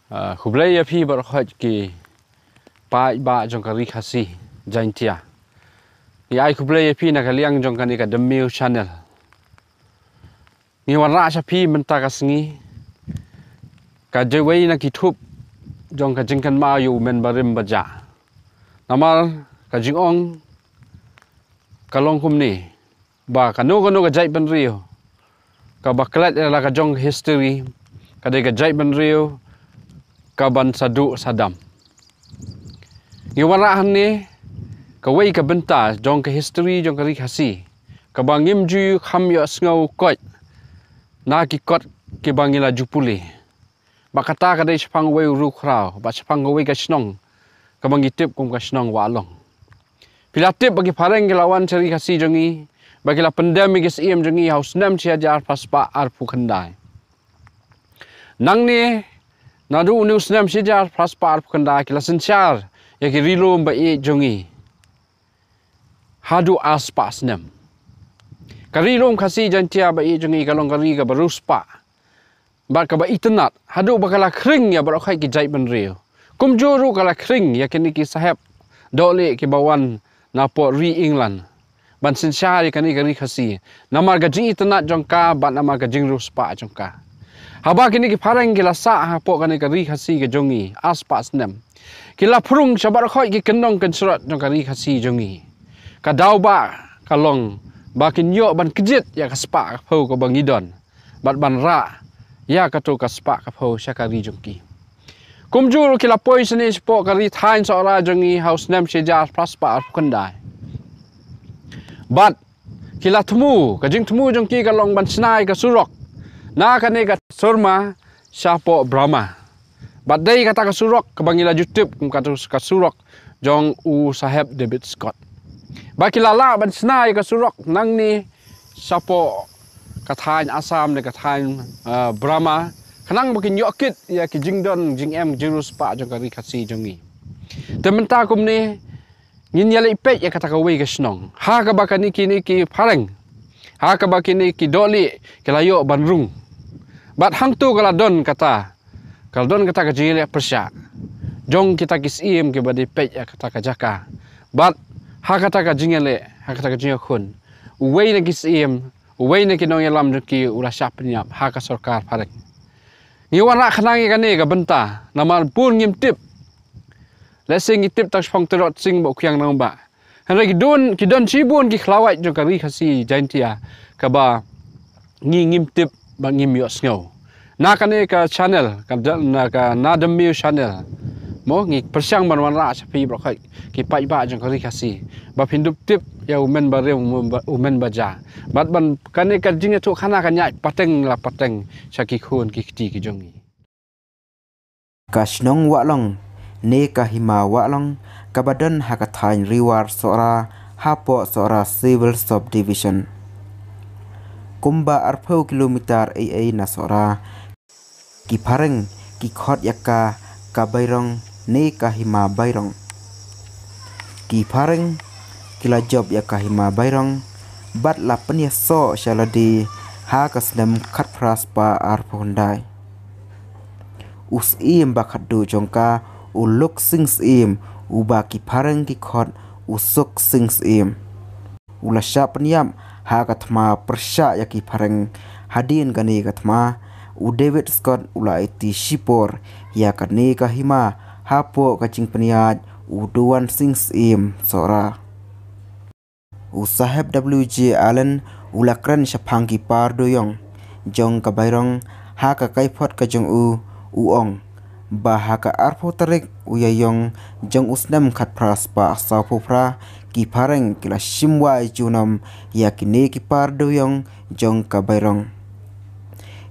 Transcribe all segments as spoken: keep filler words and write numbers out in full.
Ah, khublei ïa phi baroh khoit ki paidbah jong ka Ri Khasi Jaintia. Ngi ai khublei ïa phi na ka liang jong kane ka Damiu Channel. Ngi wanrah sha phi mynta ka sngi, ka jingwei na ki thup jong ka jingkynmaw ïa u Menbarim Bajah. Namar ka jingong ka long kumne, ba kano kano ka jaitbynriew kaba klet ïa la ka jong ka history, ka dei ka jaitbynriew kaban sa duh sa dam. Ngi wanrah hangne kawei ka bynta jong ka history jong ka Ri Khasi kaba ngim ju kham ïohsngew koit na ki kot kiba ngi la ju pule. Ba kata ka dei shaphang uwei u riewkhraw, ba shaphang kawei ka shnong kaba ngi tip kum ka shnong Wahlong. Phi la tip ba ki phareng ki la wan sha Ri Khasi jong ngi, ba ki la pyndem ïa ki syiem jong ngi ha u snem shi hajar phra spah arphew khyndai. Nangne, naduh une u snem shi hajar phra spah arphew khyndai, ki la synshar ïa ki ri lum ba ïeit jong ngi haduh ar spah snem. Ka ri lum Khasi Jaintia ba ïeit jong ngi ka long ka ri kaba riewspah bad kaba itynnad, haduh ba ka la khring ïa baroh khoit ki jaitbynriew. Kumjuh ruh ka la khring ïa kine ki sahep dohlieh kiba wan napoh ri England ban synshar ïa kane ka Ri Khasi, namar ka jingitynnad jong ka bad namar ka jingriewspah jong ka. Haba kine ki phareng ki la sah hapoh kane ka Ri Khasi ka jong ngi ar spah snem, ki la phrung sha baroh khoit ki kyndong kynshrot jong ka Ri Khasi jong ngi. Ka daw ba ka long ba kin ïoh ban kjit ïa ka spah ka phew kaba ngi don, bad ban rah ïa kato ka spah ka phew sha ka ri jong ki. Kumjuh ruh ki la poi shane shapoh ka ri thaiñ Sohra jong ngi ha u snem shi hajar phra spah arphew khyndai. Bad ki la thmu, ka jingthmu jong ki ka long ban shna ïa ka surok na kane ka Surma shapoh Brahma. Bad dei kata ka surok kaba ngi la ju tip kum kata ka surok jong u Saheb David Scott. Ba ki la lah ban shna ïa ka surok nangne shapoh ka thaiñ Assam ne ka thaiñ, ah, Brahma, khnang ba kin ïoh kit ïa ki jingdon jingem jingriewspah jong ka Ri Khasi jong ngi. Te mynta kumne ngin ïaleh peit ïa kata kawei ka shnong ha kaba kane kine ki phareng, ha kaba kine ki dohlieh ki la ïoh ban rung. Bad hangto ka la don kata, ka la don kata ka jingïaleh pyrshah jong kita ki syiem kiba dei peit ïa kata ka jaka. Bad ha kata ka jingïaleh, ha kata ka jingïakhun, uwei na ki syiem, uwei na ki nongïalam jong ki u la shah pynïap ha ka sorkar phareng. Ngi wanrah khnang ïa kane ka bynta namar bun ngim tip. Lehse ngi tip tang shaphang Tirot Sing bad u Khiang Nangbah. Hynrei ki don, ki don shibun ki khlawait jong ka Ri Khasi Jaintia kaba ngi ngim tip bad ngim ïohsngew. Na kane ka channel, ka da-, na ka Na Damiu Channel, mo, ngi pyrshang ban wanrah sha phi baroh khoit ki paidbah jong ka Ri Khasi ba phin dup tip ïa u Menbarim, u Menba-, u Menbajah. Bad ban kane ka jingïathuhkhana kan ïaid pateng la pateng sha ki khun ki kti ki jong ngi. Ka shnong Wahlong ne ka hima Wahlong kaba don ha ka thaiñ Riwar Sohra, hapoh Sohra Civil Subdivision. Kumba arphew kilometer eiei na Sohra, ki phareng ki khot ïa ka ka Bairong ne ka hima Bairong. Ki phareng ki la jop ïa ka hima Bairong bad la pynïasoh sha lade ha ka snem khatphra spah arphew khyndai. U syiem ba khatduh jong ka u Luk Sing Syiem, uba ki phareng ki khot u Suk Sing Syiem, u la shah pynïap ha ka thma pyrshah ïa ki phareng. Hadien kane ka thma, u David Scott u la aiti shipor ïa kane ka hima hapoh ka jingpynïaid u Duwan Sing Syiem Sohra. U Saheb W J Allen u la kren shaphang ki par dewïong jong ka Bairong ha ka kaiphod ka jong u, u ong ba ha ka arphew tarik u Ïaïong jong u snem khatphra spah sawphew phra, ki phareng ki la shim wai junom ïa kine ki par dewïong jong ka Bairong,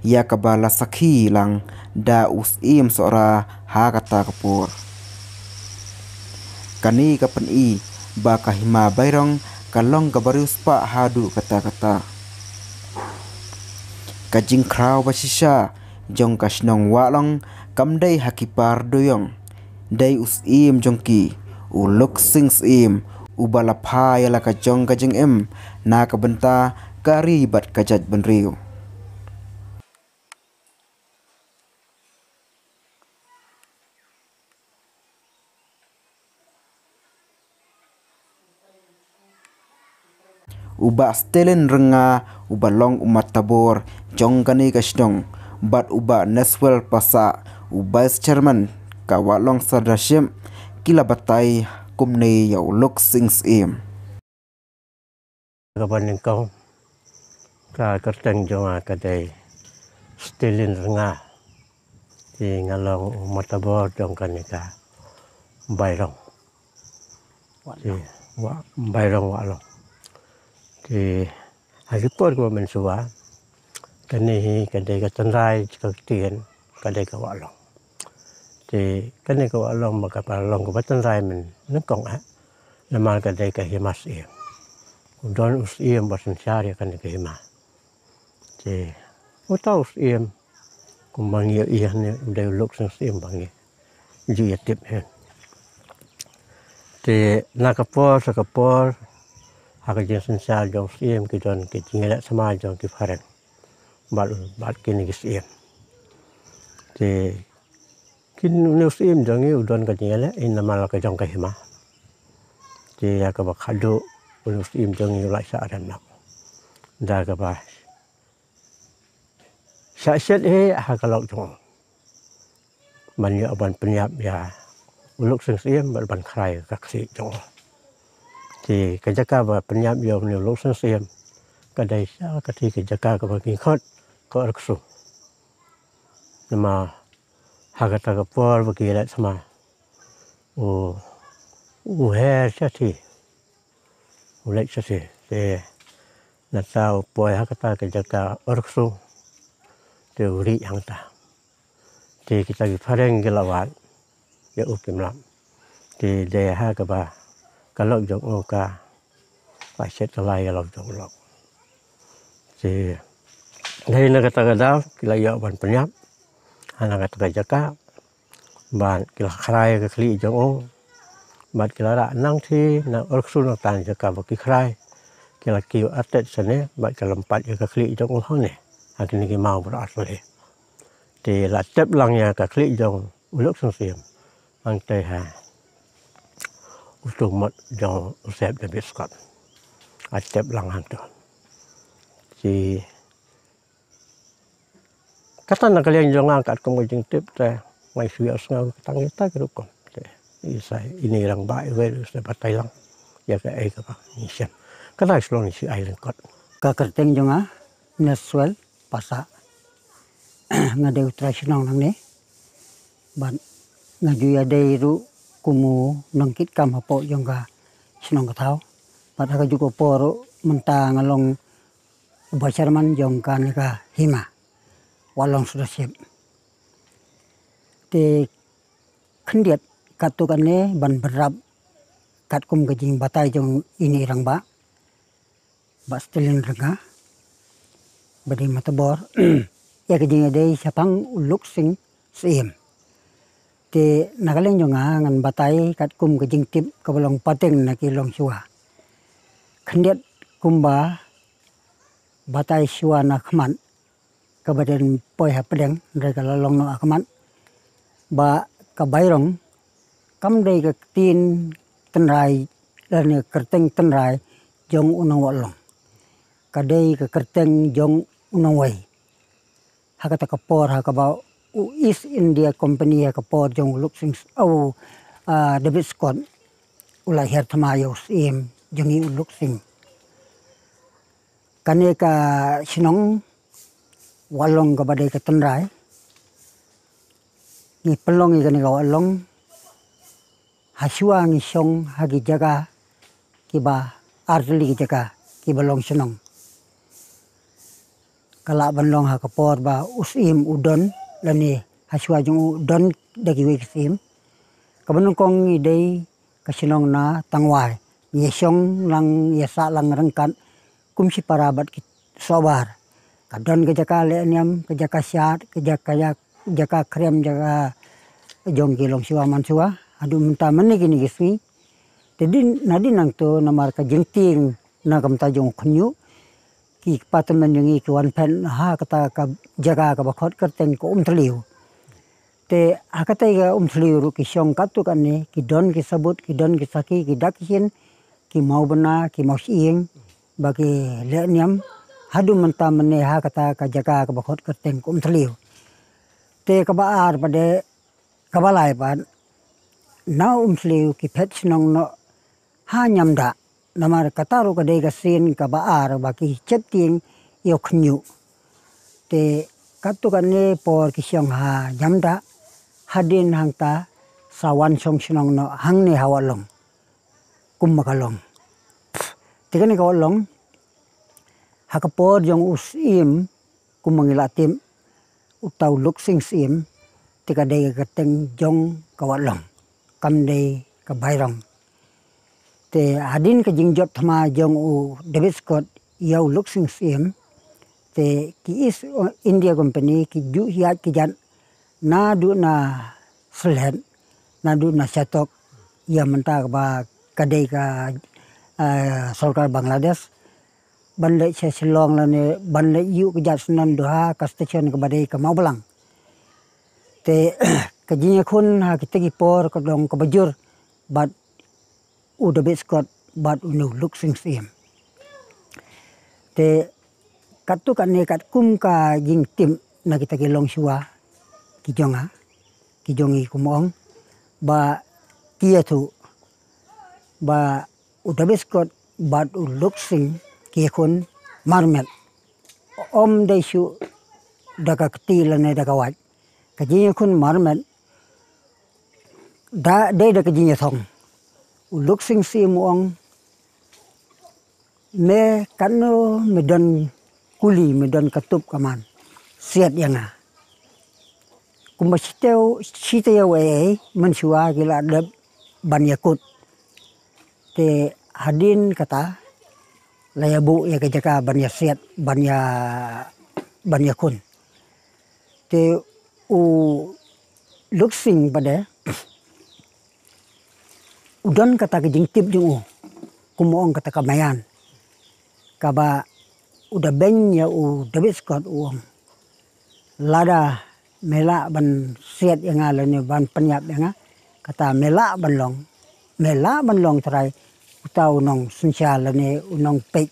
ïa kaba la sakhi lang da u Syiem Sohra ha kata ka por. Kane ka pyni ba ka hima Bairong ka long kaba riewspah haduh katta katta. Ka jingkhraw ba shisha jong ka shnong Wahlong kam dei ha ki par dewïong, dei u syiem jong ki, u Luk Sing Syiem, uba la phah ïa la ka jong ka jingim na ka bynta ka ri bad ka jaitbynriew. U Bah Stalin Rnga, uba long u matabor jong kane ka shnong, bad u Bah Neswell Passah, u Vice Chairman ka Wahlong Sirdarship, ki la batai kumne ïa u Luksing Syiem. Kaba nyngkong, ka kyrteng jong nga ka dei Stalin Rnga. Te nga long u matabor jong kane ka Bairong. Te, Wa-, Bairong Wahlong. Te, ha ki por kiba mynshuwa, kane hi ka dei ka tynrai ka ktien, ka dei ka Wahlong. Te, kane ka Wahlong ba kaba long kaba tynrai mynnyngkong eh. Namar ka dei ka hima syiem. U don u syiem ba synshar ïa kane ka hima. Te, uta u syiem, kumba ngi ïohi hangne, u dei u Luksing Syiem ba ngi ju ïa tip hi. Te, na ka por sha ka por, ha ka jingsynshar jong u syiem ki don ki jingïaleh samla jong ki phareng bad, bad kine ki syiem. Te, kin, une u syiem jong ngi u don ka jingïaleh, eh, namar la ka jong ka hima. Te, ïa kaba khadduh, une u syiem jong ngi u la shah rem noh. Da kaba shah shet hi ha ka lok jong u. Ban ïoh ban pynïap ïa u Luksing Syiem bad ban khrai ka khlieh jong u. Te ka jaka ba pynïap ïa une u Luksing Syiem ka dei sha kata ka jaka kaba ki khot ka Orksu. Namar ha kata ka por ba ki leit samla u, u her shathie. U leit shathie. Te nata u poi ha kata ka jaka Orksu. Te u rieh hangta. Te kita ki phareng ki la wad ïa u, kim lap. Te dei ha kaba ka lok jong u ka, ka shet la ïa lok jong u lok. Te dei na kata ka daw ki la ïoh ban pynïap ha na kata ka jaka. Bad ki la khrai ka khlieh jong u. Bad ki la rah nangthie na Orksu, nangta na jaka ba ki khrai. Ki la kiew artet shane bad ki la lympat ïa ka khlieh jong u hangne ha kine ki maw baroh ar tylli. Te la tep lang ïa ka khlieh jong u Luksing Syiem hangtei ha utu u mot jong u Sep David Scott. La tep lang hangto. Te kata na ka liang jong nga katkum ka jingtip te nga shu ïohsngew tang ïa kita ki rukom. Te i sa ine i rangbah iwei i sa batai lang ïa kaei kaba ngi shem. Kata ka shlong ngi shu ai lyngkot. Ka kyrteng jong nga Neswell Passah. Nga dei u trai shnong nangne. Bad nga ju ïadei ruh kum u nongkitkam hapoh jong ka shnong ka thaw. Bad ha kajuh ka por ruh mynta nga long uba chairman jong kane ka hima Wahlong Sirdarship. Te khyndiat katto katne ban bynrap katkum ka jingbatai jong ine i rangbah, Bah Stalin Rnga, ba dei matabor ïa ka jingïadei shaphang u Luksing Syiem. Te na ka liang jong nga ngan batai katkum ka jingtip kaba long pateng na ki longshuwa. Khyndiat kumba batai shuwa na khmat, kaba dang poi hapdeng, hynrei ka la long noh ha khmat, ba ka Bairong kam dei ka ktien tynrai lane kyrteng tynrai jong u nong Wahlong. Ka dei ka kyrteng jong u nongwei. Ha kata ka por, ha kaba u East India Company, ha ka por jong u Luksing, u, ah, David Scott, u la hiar thma ïa u syiem jong ngi u Luksing. Kane ka shnong Wahlong kaba dei ka tynrai, ngi pynlong ïa kane ka Wahlong hashuwa ngi shong ha ki jaka kiba ar tylli ki jaka kiba long shnong. Ka lah ban long ha ka por ba u syiem u don, lane hashuwa jong u don da kiwei ki syiem. Kaba nyngkong ngi dei ka shnong na tangwai. Ngi shong lang, ïa sah lang ryngkat kum shipara bad ki sohbar. Ka don ka jaka leh niam, ka jaka shad, ka jaka, ka jaka, jaka khrem, jaka jong ki longshuwa manshuwa. Haduh mynta mynne kine ki sngi. Te dei, nadei nangto namar ka jingtieng na ka bynta jong u khynñiuh, ki kpa tymmen jong ngi ki wan phet ha kata ka jaka kaba khot kyrteng ka Umthliew. Te ha katei ka Umthliew ruh ki shong katto katne, ki don ki sabut, ki don ki sakhi, ki dak ki shin, ki mawbynna, ki mawshyieng, ba ki leh niam haduh mynta mynne ha kata ka jaka kaba khot kyrteng ka Umthliew. Te kaba ar pat de, kaba lai pat, na Umthliew ki phet shnong noh ha Niamdah. Namar kata ruh ka dei ka sien kaba ar ba ki chep tieng ïa u khynñiuh. Te katto katne por ki shong ha Niamdah, hadien hangta sa wan shong shnong noh hangne ha Watlong. Kumba ka long. Te kane ka Watlong, ha ka por jong u Syiem, kumba ngi la tip, uta u Luksing Syiem, te ka dei ka kyrteng jong ka Watlong, kam dei ka Bairong. Te hadien ka jingjop thma jong u David Scott ïa u Luksing Syiem, te ki East India Company ki ju ïaid ki jat naduh na Sylhet, naduh na Shatok, ïa mynta kaba ka dei ka, eh, sorkar Bangladesh, ban leit sha Shillong lane ban leit ïuh ka jait syndon duh ha ka station kaba dei ka Mawblang. Te ka jingïakhun ha kita ki por ka long kaba jur bad u David Scott bad une u Luksing Syiem. Te katto katne katkum ka jingtip na kita ki longshuwa ki jong nga, ki jong ngi, kumba ong, ba ki ïathuh ba u David Scott bad u Luksing ki ïakhun marmet. Ym dei shuh da ka kti lane da ka wait. Ka jingïakhun marmet da dei da ka jingïathong. U Luksing Syiem u ong, me katno me don kuli, me don ka tup ka man, siat ïa nga. Kumba shi taïew, shi taïew ei ei mynshuwa ki la dep ban ïakut. Te hadien kata la ïabuh ïa ka jaka ban ïasiat, ban ïa, ban ïakhun. Te u Luksing pat de u don kata ka jingtip jong u, kumba ong kata ka maïan, kaba u da beiñ ïa u David Scott, u ong, lada me lah ban siat ïa nga lane ban pynïap ïa nga, kata me lah ban long, me lah ban long trai uta u nongsynshar lane u nongpeit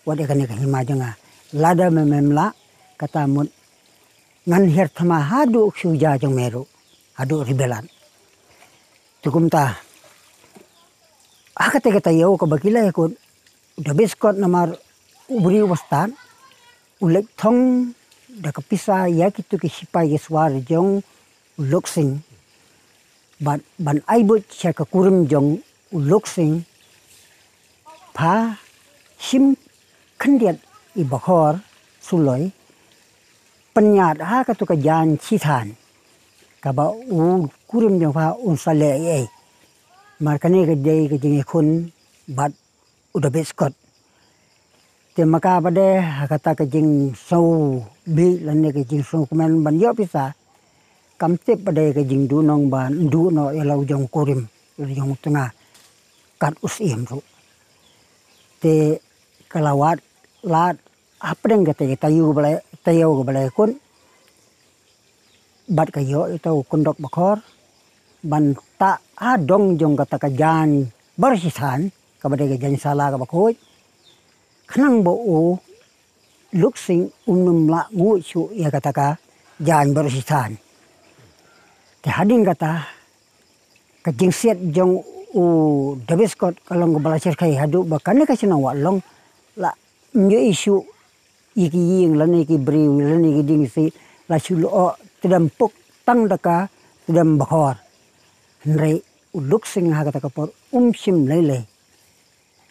wat ïa kane ka hima jong nga. Lada me mem lah, kata mut ngan hiar thma haduh shuja jong me ruh, haduh Ribilat. Te kumta ha kata ka taïew kaba ki la ïakut, u David Scott namar u briew uba stad, u leit thong da ka pisa ïa kito ki sipai ki swar jong u Luksing, bad ban ai buit sha ka kurim jong u Luksing, pha shim khyndiat i Bakhor Suloi pynïaid ha kato ka jaiñ shithan, kaba u kurim jong pha un sa leh ei ei. Mar kane ka dei ka jingïakhun bad u David Scott. Te ma ka pat de ha kata ka jingsngewbha lane ka jingsngewkmen ban ïoh pisa, kam tip pat de ka jingduhnong ban duh noh ïa la u jong u kurim, ïa la u jong u tnga, kat u Syiem ruh. Te ka la wad lad hapdeng kata ka taïew kaba la, taïew kaba la ïakut, bad ka ïoh ïa uta u kyndok Bakhor ban tah ha dong jong kata ka jaiñ baroh shithan, kaba dei ka jaiñ sala kaba khuid, khnang ba u Luksing um nym lah nguid shuh ïa kata ka jaiñ baroh shithan. Te hadien kata ka jingsiat jong u David Scott ka long kaba la shyrkhei haduh ba kane ka shnong Watlong la ym ïohi shuh ïa ki ïing lane ki briew lane ki dieng, shi la shu lyoh tdem puk tang da ka tdem Bakhor. Hynrei u Luksing ha kata ka por um shim lei lei.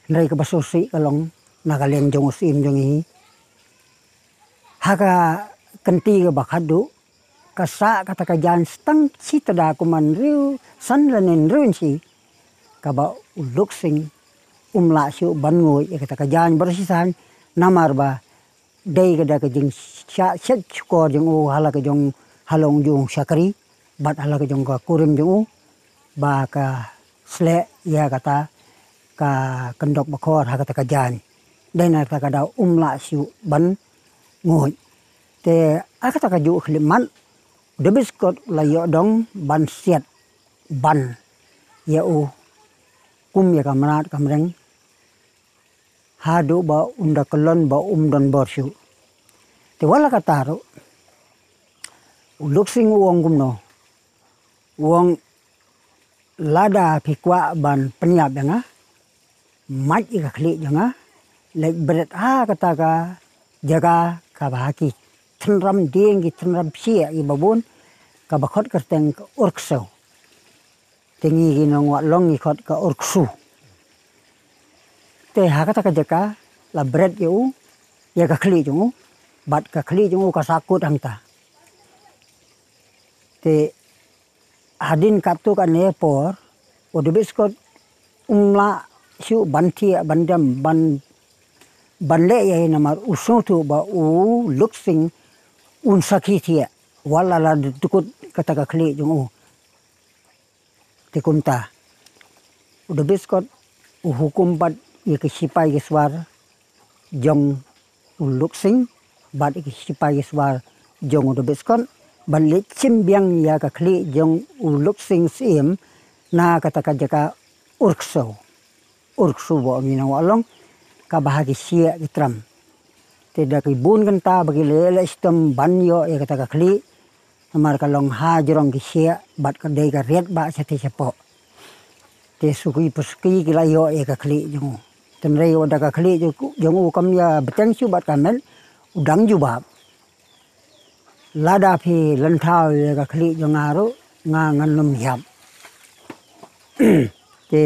Hynrei kaba sngewsih ka long na ka liang jong u Syiem jong ngi, ha ka kynti kaba khatduh, ka sah kata ka jaiñ tang shi tada kumba hynriew san lane hynriew inshi, kaba u Luksing um lah shuh ban nguid ïa kata ka jaiñ baroh shithan, namar ba dei ka da ka jingshah shet shukor jong u ha la ka jong, ha long jong u shakri bad ha la ka jong ka kurim jong u, ba ka sleh ïa kata ka kyndok Bakhor ha kata ka jaiñ. Dei na kata ka daw um lah shuh ban nguid. Te ha kata ka juh khyllipmat, u David Scott u la ïoh dong ban siat ban ïa u kum ïa ka mrad ka mreng. haduh ba un da kyllon ba um don bor shuh. Te wat la katta ruh, u Luksing u ong kumno? U ong, lada phi kwah ban pynïap ïa nga, mad ïa ka khlieh jong nga, leit bret ha kata ka jaka kaba ha ki tynram dieng, ki tynram psiah, ki babun, kaba khot kyrteng ka Urksew. Te ngi ki nong Wah Long ngi khot ka Urksu. Te ha kata ka jaka la bret ïa u, ïa ka khlieh jong u, bad ka khlieh jong u ka sahkut hangta. Te hadien katto katne por, u David Scott um lah shuh ban thiah, ban dem, ban, ban leh ïa i, namar u sngewthuh ba u Luksing un sakhi thiah wat la la dkut kata ka khlieh jong u. Te kumta u David Scott u hukum pat ïa ki sipai ki swar jong u Luksing bad ïa ki sipai ki swar jong u David Scott ban leit shim biang ïa ka khlieh jong u Luksing Syiem na kata ka jaka Urksu. Urksu ba ong ngi nong Wah Long, kaba ha ki siah ki tram. Te da ki bun kynta ba ki leh leh shitom ban ïoh ïa kata ka khlieh, namar ka long ha jrong ki siah bad ka dei ka riat ba shatei shapoh. Te suki pa suki ki la ïoh ïa ka khlieh jong u. Tynrai wat da ka khlieh jong u kam ïa bteng shuh bad ka met, u dang jubab, lada phi lynthaw ïa ka khlieh jong nga ruh, nga ngan ym ïap. Te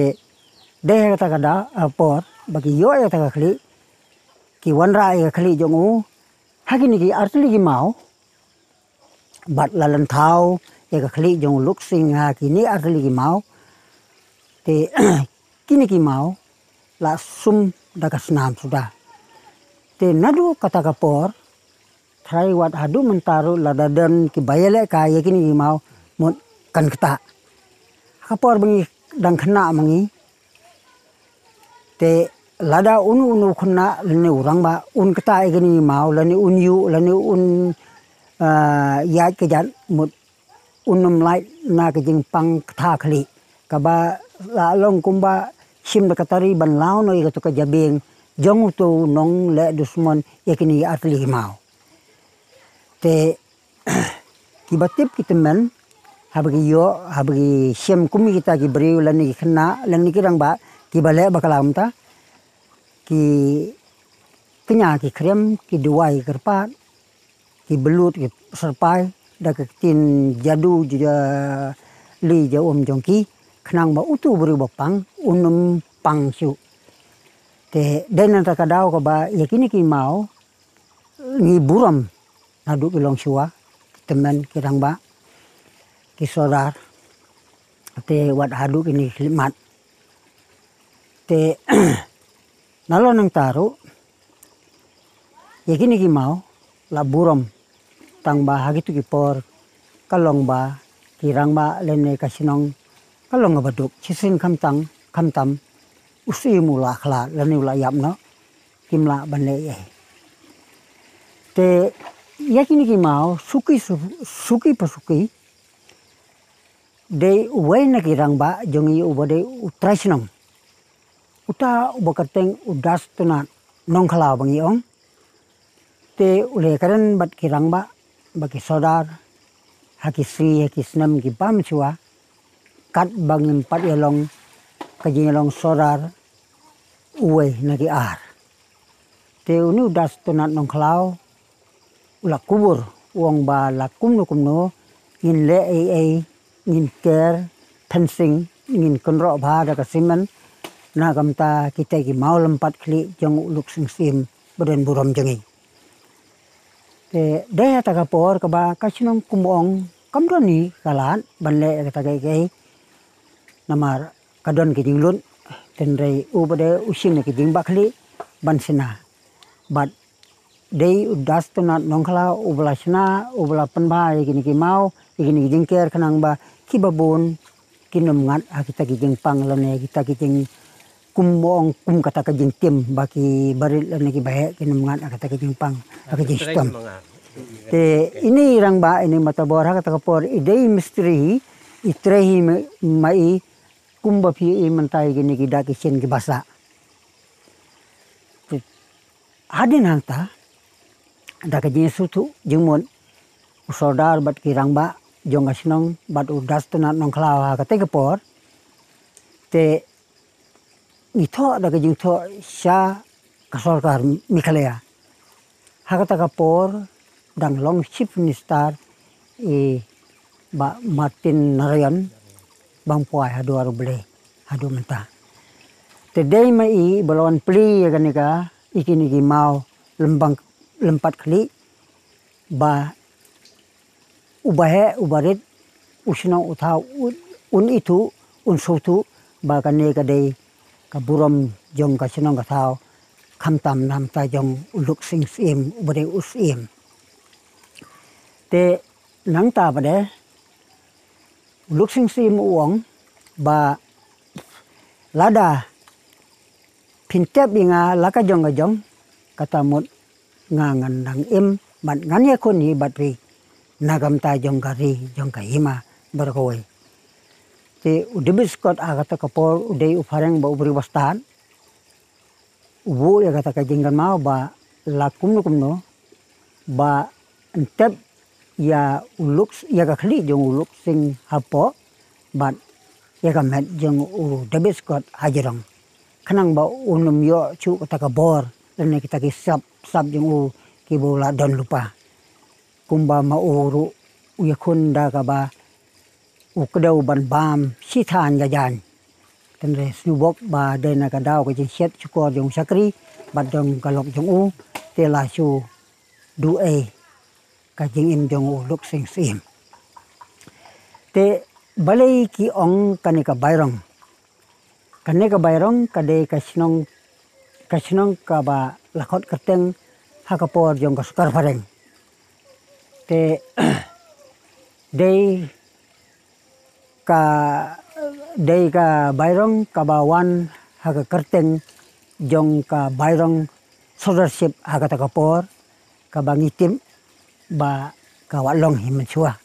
dei ha kata ka da, eh, por ba ki ïoh ïa kata ka khlieh, ki wanrah ïa ka khlieh jong u ha kine ki artylli ki maw, bad la lynthaw ïa ka khlieh jong u Luksing ha kine artylli ki maw. Te kine ki maw la sum da ka snam suda. Te naduh kata ka por, trai wat haduh mynta ruh lada don kiba ïalehkai ïa kine ki maw, mut kan ktah. Ha ka por ba ngi dang khynnah ma ngi, te lada uno uno u khynnah lane u rangbah un ktah ïa kine ki maw, lane un ïuh, lane un, ah, ïaid ka jat, mut un ym lait na ka jingpang ktah khlieh, kaba la long kumba shim da ka tari ban law noh ïa kato ka jabieng jong uto u nongleh dusmon ïa kine ki artylli ki maw. Te kiba tip ki tymmen, haba ki ïoh, haba ki shem kum kita ki briew lane ki khynnah lane ki rangbah kiba leh bakla kumta, ki kñia ki khrem, ki duwai kyrpad, ki blut ki syrpai da ka ktien jadu ja li ja um jong ki, khnang ba uto u briew ba pang un ym pang shuh. Te dei na kata ka daw kaba ïa kine ki maw ngi burom naduh ki longshuwa, ki tymmen, ki rangbah, ki sordar, te wat haduh kine ki khlieh mat. Te nalor nangta ruh ïa kine ki maw la burom, tang ba ha kito ki por ka long ba ki rangbah lane ka shnong ka long kaba duk, shisien khamtam, khamtam u Syiem u la khlad lane u la ïap noh, kim lah ban leh ei ei. Te ïa kine ki maw, suki su-, suki pa suki, dei uwei na ki rangbah jong ngi uba dei u trai shnong, uta uba kyrteng u Dastunat Nongkhlaw ba ngi ong. Te u la ïakren bad ki rangbah bad ki sordar ha ki sngi ha ki snem kiba mynshuwa, katba ngim pat ïalong ka jingïalong sordar uwei na ki ar. Te une u Dastunat Nongkhlaw u la kubur, u ong ba la kumno kumno ngin leh ei ei, ngin ker fencing, ngin kynroh bha da ka simen na ka bynta kita ki maw lympat khlieh jong u Luksing Syiem ba don burom jong ngi. Te dei ha kata ka por kaba ka shnong kum ong kam don hi ka lad ban leh kata kaei kaei, namar ka don ki jinglut, tynrai u ba dei u shim ïa ki jingbakla ban shna. Bad dei u Dastunat Nongkhlaw uba la shna, uba la pynbha ïa kine ki maw, ïa kine ki jingker khnang ba kiba bun kin ym ngat ha kita ki jingpang lane kita ki jing, kum ong kum kata ka jingtim, ba ki barit lane ki baheh kin ym ngat ha kata ka jingpang, ha ka jingshitom. Te ine i rangbah, ine i matabor ha kata ka por i dei mistri hi, i trei hi ma, ma i, kumba phi i mynta ïa kine ki dak ki shin kiba sah. Hadien hangta da ka jingsngewthuh jingmut u sordar bad ki rangbah jong ka shnong bad u Das Tnat Nongkhlaw ha katei ka por, te ngi thoh da ka jingthoh sha ka sorkar Meghalaya. Ha kata ka por dang long Chief Minister i Bah Martin Narayan, bam poi haduh arphew blei haduh mynta. Te dei ma i ba la wan plie ïa kane ka, i kine ki maw lymbang, lympat khlieh, ba uba heh uba rit, u shnong u thaw, un, un ithuh, un sngewthuh ba kane ka dei ka burom jong ka shnong ka thaw, khamtam namar jong u Luksing Syiem uba dei u Syiem. Te nangta pat de u Luksing Syiem u ong ba lada phin tep ïa nga la ka jong ka jong, kata mut nga ngan nang im bad ngan ïakhun hi bad phi na ka bynta jong ka ri jong ka hima baroh kawei. Te u David Scott ha kata ka por u dei u phareng bad u briew ba stad. U buh ïa kata ka jingkynmaw ba la kumno kumno ba yn tep ïa u Luks, ïa ka khlieh jong u Luksing hapoh bad ïa ka met jong u David Scott hajrong, khnang ba un ym ïoh shuh kata ka bor lane kita ki sap sap jong u kiba u la don lypa. Kumba ma u ruh u ïakhun da kaba u kdew ban bam shi thaiñ ka jaiñ. Tynrai sngewbok ba dei na ka daw ka jingshet shukor jong u shakri bad jong ka lok jong u, te la shu duh ei ka jingim jong u Luksing Syiem. Te balei ki ong kane ka Bairong? Kane ka Bairong ka dei ka shnong, ka shnong kaba la khot kyrteng ha ka por jong ka sorkar phareng. Te dei ka, dei ka Bairong kaba wan ha ka kyrteng jong ka Bairong Sordarship ha kata ka por, kaba ngi tip ba ka Wah Long hi mynshuwa.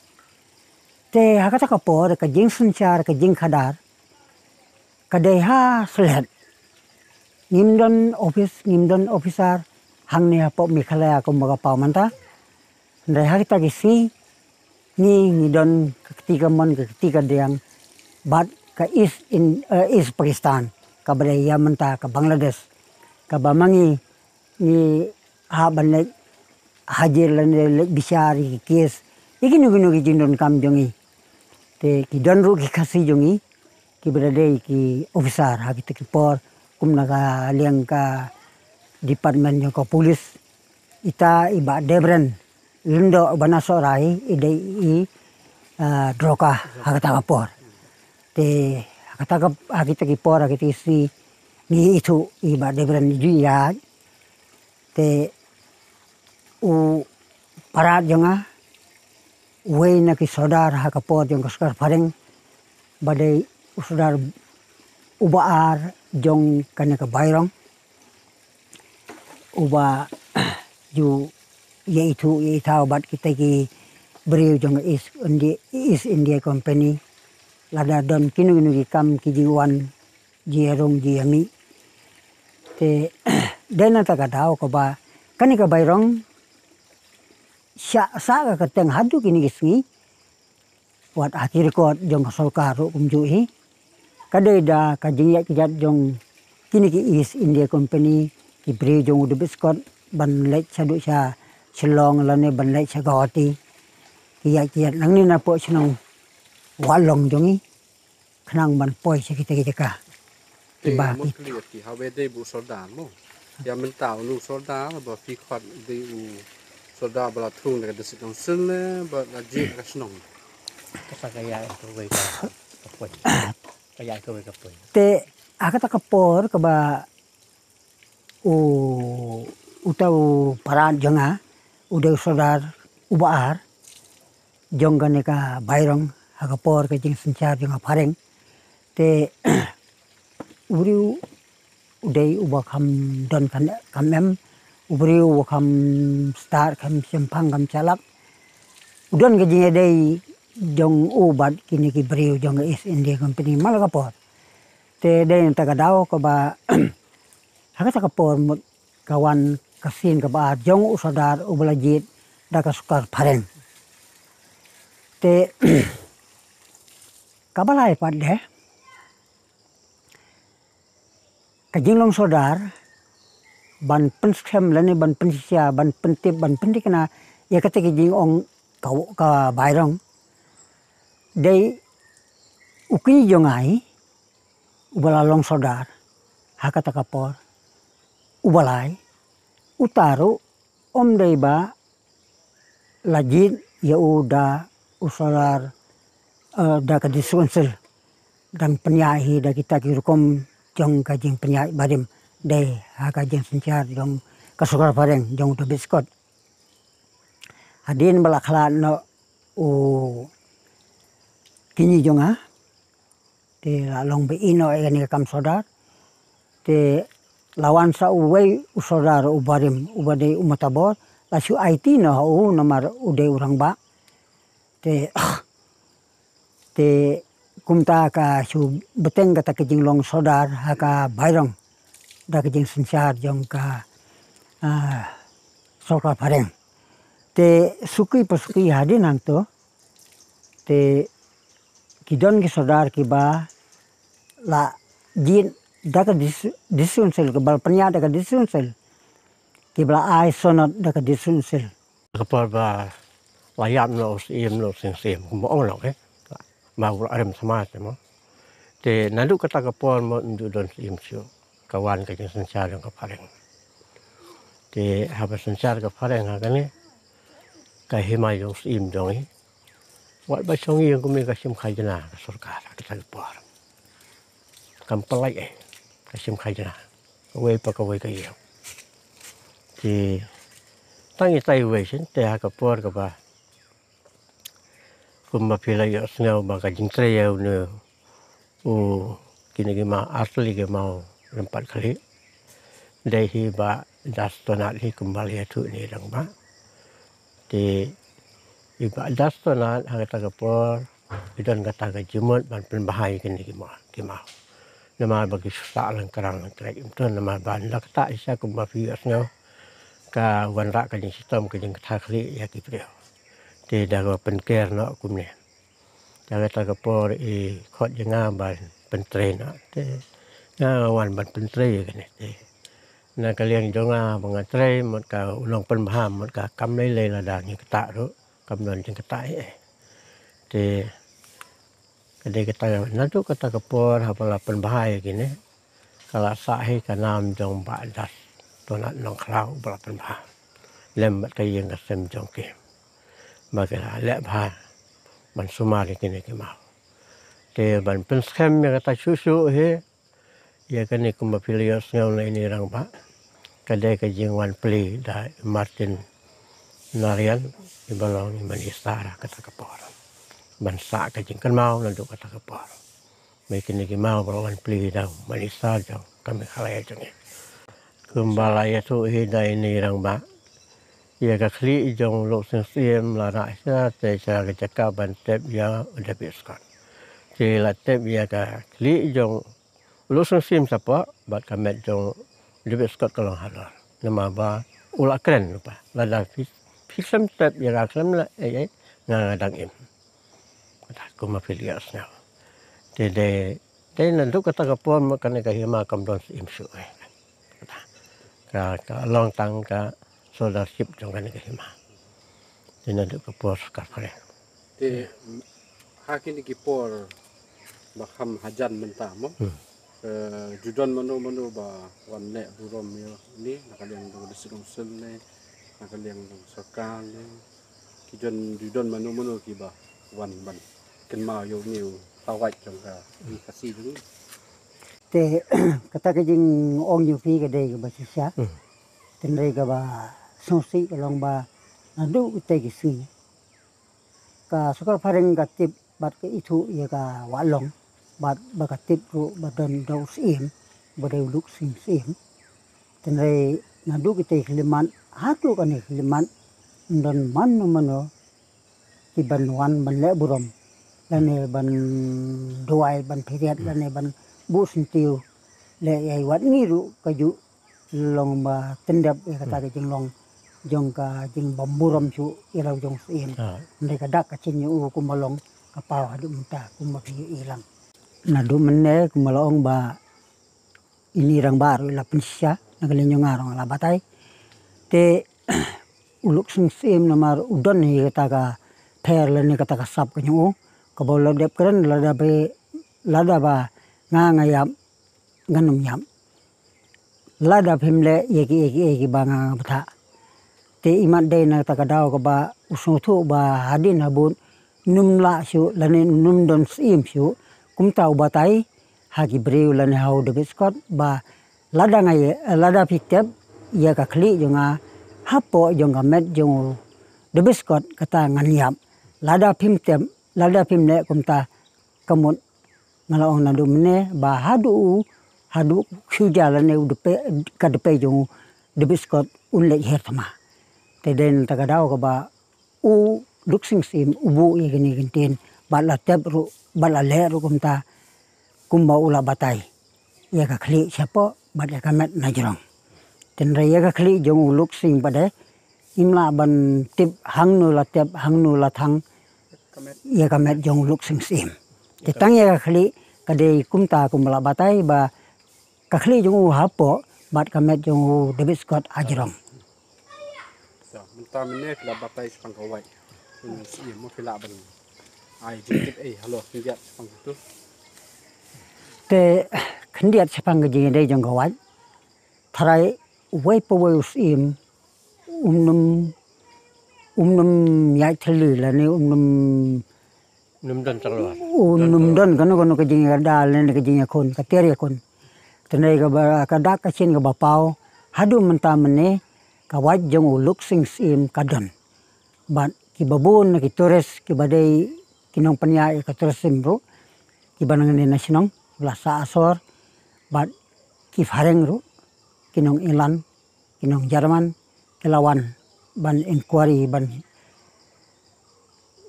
Te ha kata ka por ka jingsynshar ka jingkhadar ka dei ha slet. Ngim don office, ngim don officer hangne hapoh Meghalaya kumba ka paw mynta. Hynrei ha kita ki sngi ngi, ngi don ka kti kamon, ka kti kadiang bad ka East in, eh, East Pakistan, kaba dei ïa mynta ka Bangladesh, kaba ma ngi ngi hap ban leit hajir lane leit bishar ïa ki case, ïa kino kino ki jingdonkam jong ngi. Te ki don ruh ki Khasi jong ngi kiba da dei ki officer ha kita ki por, kum na ka liang ka department jong ka police. Ita i Bah Debren Lyngdoh ba na Sohra hi, i dei i, ah, DROCA ha kata ka por. Te ha kata ka, ha kita ki por, ha kita ki sngi ngi ithuh i Bah Debren i ju ïaid. Te u para jong nga, uwei na ki sordar ha ka por jong ka sorkar phareng, ba dei u sordar uba ar jong kane ka Bairong, uba ju ïa ithuh ïa ithaw bad kita ki briew jong ka East India, East India Company. Lada don kino kino ki kam ki jingwan, jingïarung, jingïamih. Te dei na kata ka daw kaba kane ka Bairong sah, sah ka kyrteng haduh kine ki sngi. Wat ha ki record jong ka sorkar ruh kumjuh hi. Ka dei da ka jingïaid kjat jong kine ki East India Company, ki briew jong u David Scott, ban leit shaduh sha Shillong lane ban leit sha Guwahati. Ki ïaid kjat nangne napoh shnong Wah Long jong ngi, khnang ban poi sha kita ki jaka. Te kiba mut ki kli ki ha wei dei ba u sordar mo. Ïa mynta u sordar ba phi khot dei u sordar ba la thung na ka district council ne ba la jied ka shnong. Kata ka ïa ka wei ka, ka poi. Ka ïa ka wei ka poi. Te ha kata ka por kaba u, uta u para jong nga u dei u sordar uba ar jong kane ka Bairong ha ka por ka jingsynshar jong ka phareng. Te u briew u dei uba kham don kham, kham em, u briew uba kham stad, kham shemphang, kham shalak. U don ka jingïadei jong u bad kine ki briew jong ka East India Company man la ka por. Te dei na kata ka daw kaba ha kata ka por mut ka wan ka sien kaba ar jong u sordar uba la jied da ka sorkar phareng. Te kaba lai pat de ka jinglong sordar ban pynskhem lane ban pynshisha, ban pyntip, ban pynthikna ïa kata ka jingong ka, ka bairong. Dei u kñi jong nga hi uba la long sordar ha kata ka por, uba lai, uta ruh um dei ba la jied ïa u da u sordar, eh, da ka district council. Dang pynïaid hi da kita ki rukom jong ka jingpynïaid barim, dei ha ka jingsynshar jong ka sorkar phareng jong u David Scott. Hadien ba la khlad noh u kñi jong nga, te la long ba ïehnoh ïa kane ka kam sordar. Te la wan sa uwei u sordar u barim uba dei u matabor, la shu aiti noh ha u namar u dei u rangbah. Te te kumta ka shu bteng kata ka jinglong sordar ha ka bairong da ka jingsynshar jong ka, ah, sorkar phareng. Te suki pa suki hadien hangto te ki don ki sordar kiba la jied da ka dis-, district council, kiba la pynïaid da ka district council, kiba la ai sanad da ka district council. Ka por ba la ïap noh u Syiem, noh u Syiem, kumba ong noh, eh. Ba u la rem samai te mo. Te naduh kata ka por mo ym ju don Syiem shuh. Ka wan ka jingsynshar jong ka phareng. Te haba synshar ka phareng ha kane ka hima jong u Syiem jong ngi. Wat ba shong ïing kumne ka shim khajna ka sorkar ha kata ka por. Kam pynlait eh ka shim khajna. Kawei pa kawei ka ïing. Te tang itai wei shen te ha ka por kaba kumba phi la ïohsngew ba ka jingtrei ïa une u kine ki maw artylli ki maw lympat khlieh. Dei hi Bah Dastonat hi kumba la ïathuh ine i rangbah. Te i Bah Dastonat ha kata ka por i don kata ka jingmut ban pynbha ïa kine ki maw, ki maw. Namar ba ki shu sah lang krang lang trei im to, namar ba ynda kata shisha kumba phi ïohsngew ka wanrah ka jingshitom ka jingkta khlieh ïa ki briew. Te da ka pynker noh kumne. Te kata ka por i khot ïa nga ban pyntrei noh. Te nga wan ban pyntrei ïa kane te. Na ka liang jong nga ba nga trei mut ka u nongpynbha mut ka kam lei lei lada ngi kata ruh kam don jingkata eh. Te ka dei kata naduh kata ka por haba la pynbha ïa kine. Ka la sah hi ka nam jong Bah Dastonat Nongkhlaw ba la pynbha lem bad ka ïing ka sem jong ki. Ba ki la leh bha ban sumar ïa kine ki maw. Te ban pynskhem ïa kata shuh shuh hi ïa kane kumba phi la ïohsngew na ine i rangbah. Ka dei ka jingwan plie da i Martin Narayan iba long i minister ha kata ka por. Ban sah ka jingkynmaw naduh kata ka por. Ba kine ki maw ba la wan plie da u minister jong ka Meghalaya jong ngi. Kumba la ïathuh hi da ine i rangbah. Ïa ka khlieh jong u Luksing Syiem la rah sha te sha ka jaka ban tep ïa u David Scott. Te la tep ïa ka khlieh jong u Luksing Syiem shapoh bad ka met jong u David Scott ka long halor. Namar ba u la kren lypa. Lada phi, phi khlem tep ïa nga khlem leh ei ei nga nga dang im. Kata kumba phi la ïohsngew. Te dei, dei naduh kata ka por mut kane ka hima kam don Syiem shuh eh. Kata ka, ka long tang ka sordarship jong kane ka hima. Te naduh ka por sorkar phareng. Te ha kine ki por ba kham hajan mynta mo. Hmm. Eh, ju don mano mano ba wan leh burom ïa une na ka liang jong district council ne na ka liang jong sorkar ne. Ki don, ju don mano mano kiba wan ban kynmaw ïa une u tawait jong ka Ri Khasi jong ngi. Te kata ka jingong jong phi ka dei kaba shisha. Hmm. Tynrai kaba sngewsih ka long ba naduh kitei ki sngi ka sorkar phareng ka tip bad ka ithuh ïa ka Wah Long bad ba ka tip ruh ba don da u Syiem ba dei u Luksing Syiem. Tynrai naduh kitei ki khlieh mat haduh kane ki khlieh mat ym don mano mano ki ban wan ban leh burom lane ban duwai ban pyrkhat lane ban buh syntiew leh ïa i wat ngi ruh kajuh Long ba tyndep ïa kata ka jinglong jong ka jingbymburom shuh ïa la u jong u Syiem. Hynrei ka dak ka jingïohi kumba long ka paw haduh mynta kumba phi ïohi lang. Naduh mynne kumba la ong ba ine i rangbah ruh i la pynshisha na ka liang jong nga ruh nga la batai. Te u Luksing Syiem namar u don hi kata ka pher lane kata ka sap ka jong u kaba u la dep kren lada ba lada ba nga nga ïap ngan ym ïap. Lada phim leh ïa ki ïa ki ïa ki ba nga nga bthah. Te imat dei na kata ka daw kaba u sngewthuh ba hadien habud num lah shuh lane num don Syiem shuh. Kumta u batai ha ki briew lane ha u David Scott ba lada nga ïa lada phi tep ïa ka khlieh jong nga hapoh jong ka met jong u David Scott kata ngan ïap. Lada phim tep lada phim leh kumta ka mut nga la ong naduh mynne ba haduh u haduh shuja lane u dpe ka dpe jong u David Scott un leit her thma. Te dei na kata ka daw kaba u Luksing Syiem u buh ïa kine ki ktien bad la tep ruh bad la leh ruh kumta kumba u la batai ïa ka khlieh shapoh bad ïa ka met na jrong. Tynrai ïa ka khlieh jong u Luksing bad de im lah ban tip hangno la tep hangno la thang ïa ka met jong u Luksing Syiem. Te tang ïa ka khlieh ka dei kumta kumba la batai ba ka khlieh jong u hapoh bad ka met jong u David Scott ha jrong. Sa mynta mynne phi la batai shaphang ka wait. Hmm, Syiem mo phi la ban ai jingtip ei halor khyndiat shaphang tu. Te khyndiat shaphang ka jingïadei jong ka wait. Tharai uwei pa uwei u Syiem um nym um nym ïaid thylli lane um nym Num don tang lwar. U num don kano kano ka jingïada lane ka jingïakhun ka tiar ïakhun. Tynrai kaba ka dak ka shin kaba paw haduh mynta mynne ka wait jong u Luksing Syiem ka don. Bad kiba bun na ki tourist kiba dei ki nongpynïaid ïa ka tourism ruh kiba na ngan na shnong la sah asor bad ki phareng ruh ki nong England ki nong German ki la wan ban inquiry ban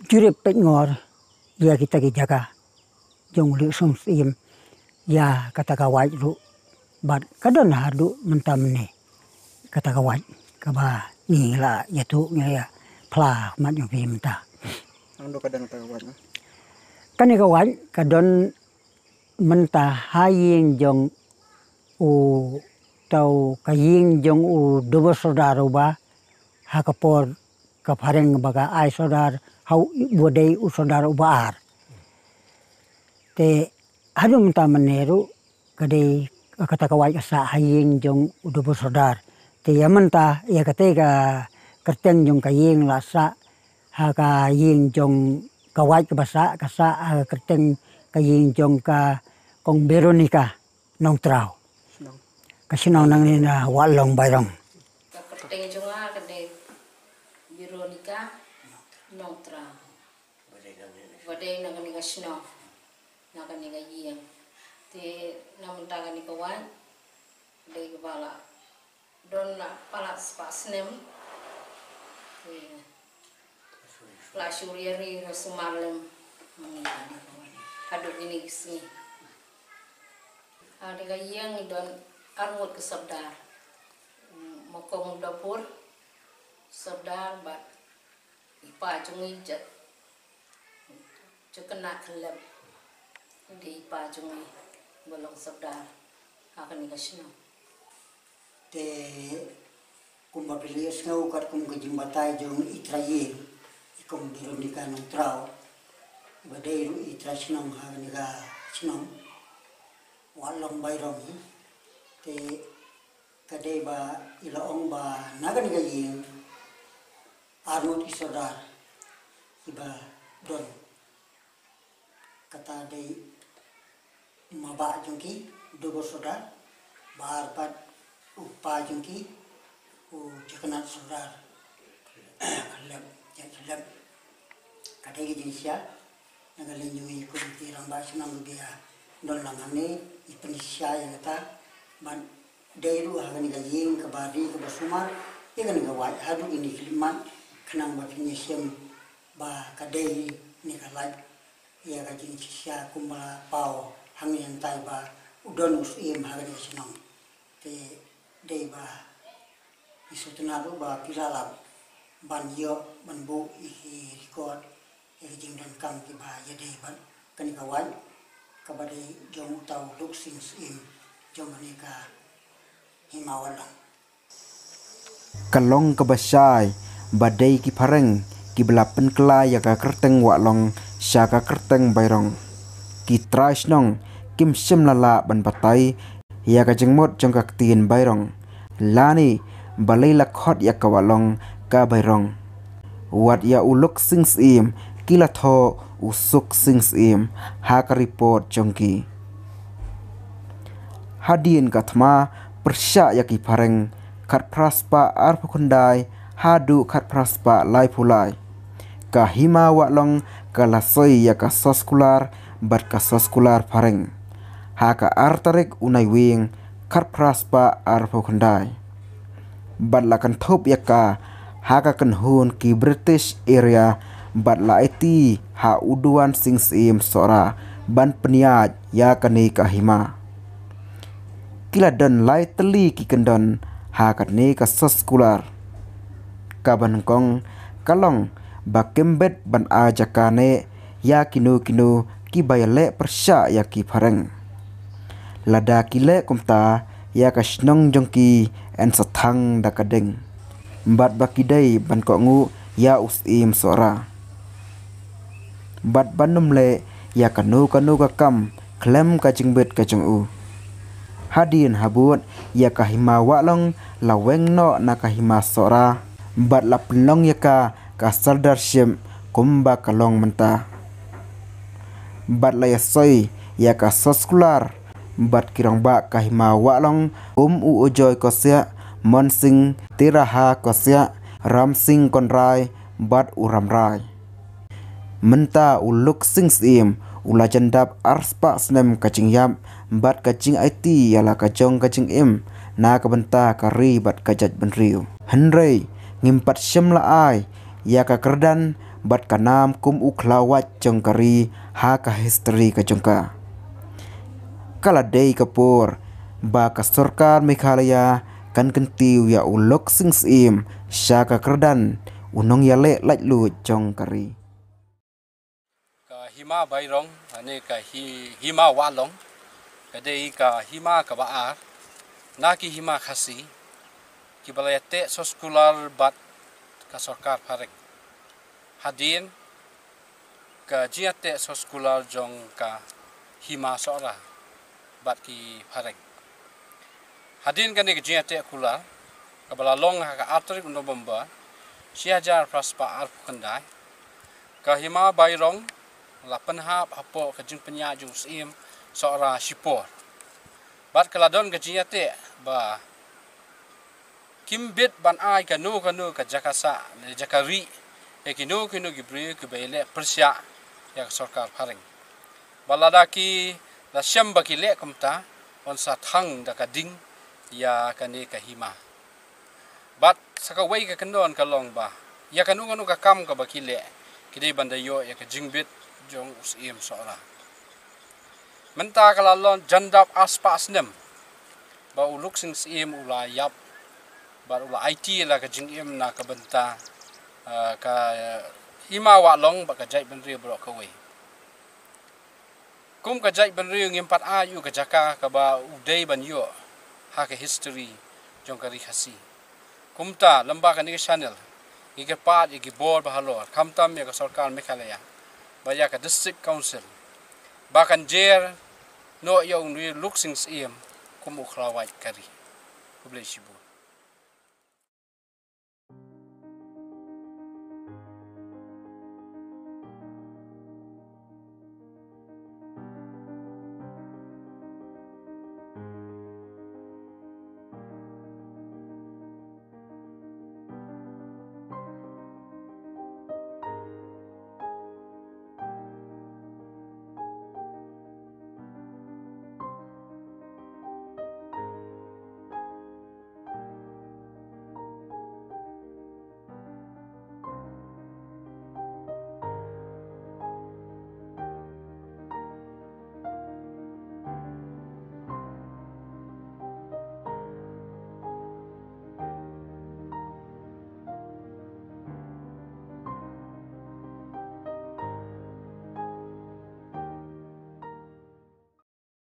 jurip peit ngor ïa kita ki jaka jong u Luksing Syiem ïa kata ka wait ruh bad ka don haduh mynta mynne kata ka wait kaba ngi la ïathuh ngi la ïa phla mat jong phi mynta. Nang do ka don kata ka wait. Kane ka wait ka don mynta ha ïing jong u tau ka ïing jong u Dubor Sordar uba ha ka por ka phareng ba ka ai sordar ha u ba dei u sordar uba ar. Te haduh mynta mynne ruh ka dei kata ka wait ka sah ha ïing jong u Dubor Sordar. Te ïa mynta ïa kata ka kyrteng jong ka ïing la sah ha ka ïing jong ka wait kaba sah ka sah ha ka kyrteng ka ïing jong ka Kong Veronica Nongtraw. Ka shnong nangne na Wahlong Bairong. Ka kyrteng jong nga ka dei Veronica Nongtraw. Ba dei na kane ka shnong na kane ka ïing. Te na mynta kane ka wait dei kaba la don la palat spah snem. Te la shu ri ri la sumar lem. Haduh kine ki sngi. Ha kane ka ïing don arngut ki sordar. Ma Kong Dubor Sordar bad i pa jong i Jat Jukna Khlem. Dei i pa jong i ba long sordar ha kane ka shnong. Te kumba phi la ïohsngew katkum ka jingbatai jong i trai ïing i Kong Veronica Nongtraw iba dei ruh i trai shnong ha kane ka shnong Wahlong Bairong. Te ka dei ba i la ong ba na kane ka ïing arngut ki sordar kiba don. Kata dei ma bah jong ki Dubor Sordar, ba ar pat u pa jong ki u Jukna Sordar. Khlem, ja khlem. Ka dei ka jingshisha na ka liang jong i kum ki rangbah shnong kiba don lang hangne i pynshisha ïa kata. Ban dei ruh ha kane ka ïing kaba ri kaba sumar ïa kane ka wait haduh kine ki khyllipmat khnang ba phin ïashem ba ka dei ne ka lait ïa ka jingshisha kumba la paw hangne hangtai ba u don u Syiem ha kane ka shnong. Te Dei ba i sutna ruh ba phi la lap ban ïoh ban buh i ki record ïa ki jingdonkam kiba ïadei bad kane ka waiñ kaba dei jong uta u Luksing Syiem jong kane ka Hima Watlong. Ka long kaba shai ba dei ki phareng kiba la pynkylla ïa ka kyrteng Watlong sha ka kyrteng Bairong. Ki trai shnong kim shym la lah ban batai ïa ka jingmut jong ka ktien Bairong, lane balei la khot ïa ka Watlong ka Bairong. Wat ïa u Luksing Syiem ki la thoh u Suksing Syiem ha ka report jong ki. Hadien ka thma pyrshah ïa ki phareng khatphra spah arphew khyndai haduh khatphra spah laiphew lai, ka Hima Watlong ka la soi ïa ka soskular bad ka soskular phareng ha ka ar tarik u Naiwieng khatphra spah arphew khyndai. Bad la kynthup ïa ka ha ka kynhun ki British Area bad la aiti ha u Duan Sing Syiem Sohra ban pynïaid ïa kane ka hima. Ki la don lai tylli ki kyndon ha kane ka soskular. Kaba nyngkong ka long ba kim bit ban ai jaka ne ïa kino kino kiba ïaleh pyrshah ïa ki phareng. Lada ki leh kumta ïa ka shnong jong ki yn sa thang da ka ding bad ba ki dei ban kohnguh ïa u Syiem Sohra bad ban ym leh ïa kano kano ka kam khlem ka jingbit ka jong u. Hadien habud ïa ka Hima Watlong la weng noh na ka Hima Sohra bad la pynlong ïa ka ka Sardarship kumba ka long mynta. Bad la ïa soi ïa ka soskular bad ki rangbah ka Hima Watlong kum u Ujoy Kosiah, Monsing Tiraha Kosiah, Ramsing Konrai bad u Ramrai. Mynta u Luksing Syiem u la jan dap ar spah snem ka jingïap bad ka jingaiti ïa la ka jong ka jingim na ka bynta ka ri bad ka jaitbynriew. Hynrei ngim pat shym la ai ïa ka kyrdan bad ka nam kum u khlawait jong ka ri ha ka history ka jong ka. Ka la dei ka por ba ka sorkar Meghalaya kan kyntiew ïa u Luksing Syiem sha ka kyrdan u nongïaleh laitluid jong ka ri. Ka Hima Bairong, lane ka hi-, Hima Watlong, ka dei ka hima kaba ar na ki hima Khasi kiba la ïateh soskular bad ka sorkar phareng. Hadien ka jingïateh soskular jong ka Hima Sohra bad ki phareng. Hadien kane ka jingïateh kular kaba la long ha ka ar tarik November shi hajar phra spah arphew khyndai, ka Hima Bairong la pynhap hapoh ka jingpynïaid jong u Syiem Sohra shipor. Bad ka la don ka jingïateh ba kim bit ban ai kano kano ka jaka sah ne jaka rieh ïa kino kino ki briew kiba ïaleh pyrshah ïa ka sorkar phareng. Bad lada ki la shem ba ki leh kumta, yn sa thang da ka ding ïa kane ka hima. Bad sa kawei ka kyndon ka long ba ïa kano kano ka kam kaba ki leh, ki dei ban da ïoh ïa ka jingbit jong u Syiem Sohra. Mynta ka la long jan dap ar spah snem ba u Luksing Syiem u la ïap bad u la aiti la ka jingim na ka bynta, ah, ka Hima Watlong bad ka jaitbynriew baroh kawei. Kum ka jaitbynriew ngim pat ai ïa u ka jaka kaba u dei ban ïoh ha ka history jong ka ri Khasi. Kumta lyngba kane ka channel ngi kyrpad ïa ki bor ba halor, khamtam ïa ka sorkar Meghalaya bad ïa ka District Council ba kan jer noh ïa u Luksing Syiem kum u khlawait ka ri. Khublei shibun.